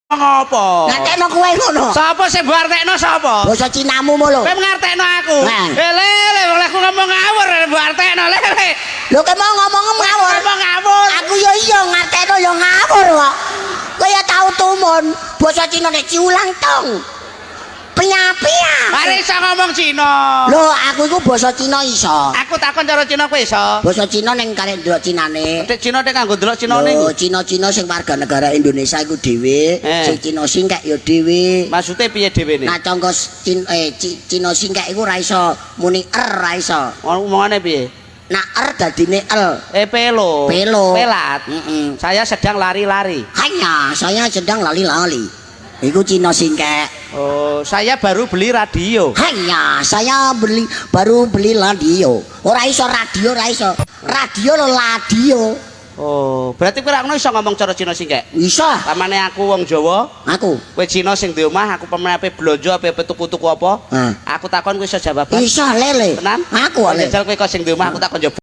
Ngopo? Ngartekno kowe ngono. Sapa sing mbok artekno sapa? Basa Cinamu mo lho. Kowe ngartekno aku. Nah. Eh lele, oleh aku ngomong ngawur mbok artekno lele. Lho, kowe mau ngomong ngawur. Ngomong ngawur. Aku yo iya ngartekno yo ngawur kok. Kowe ya tau tumun basa Cina nek ciulang tong. Piya-piya. Mari iso ngomong Cina. Lho, aku iku basa Cina iso. Aku takon cara Cina kowe iso. Basa Cina ning karek ndelok Cinane. Nek Cina nek kanggo ndelok Cinane Lho, iku. Cina-Cina sing warga negara Indonesia iku dhewe, sing Cina singkek ya dhewe. Maksude piye dhewe ne? Nah, cangga Cina singkek iku ora iso muni er, ora iso. Omongane piye? Nah, er dadine el. Eh, pelo. Pelo. Pelat. Heeh. Saya sedang lari-lari. Hanya saya sedang lali-lali. Iku Cina singkek. Oh, saya baru beli radio. Hanya saya baru beli radio. Ora iso radio, ora iso. Radio lho, radio. Oh, berarti kowe ora ngono iso ngomong cara Cina singkek. Iso. Pamane aku wong Jawa, Aku. kowe Cina sing di omah, aku pamane ape blonjo ape tuku-tuku apa? Ah. Aku takon kowe iso jawab. Iso lele. Tenan? Aku le. Jajal kowe kok sing di omah aku takon jawab.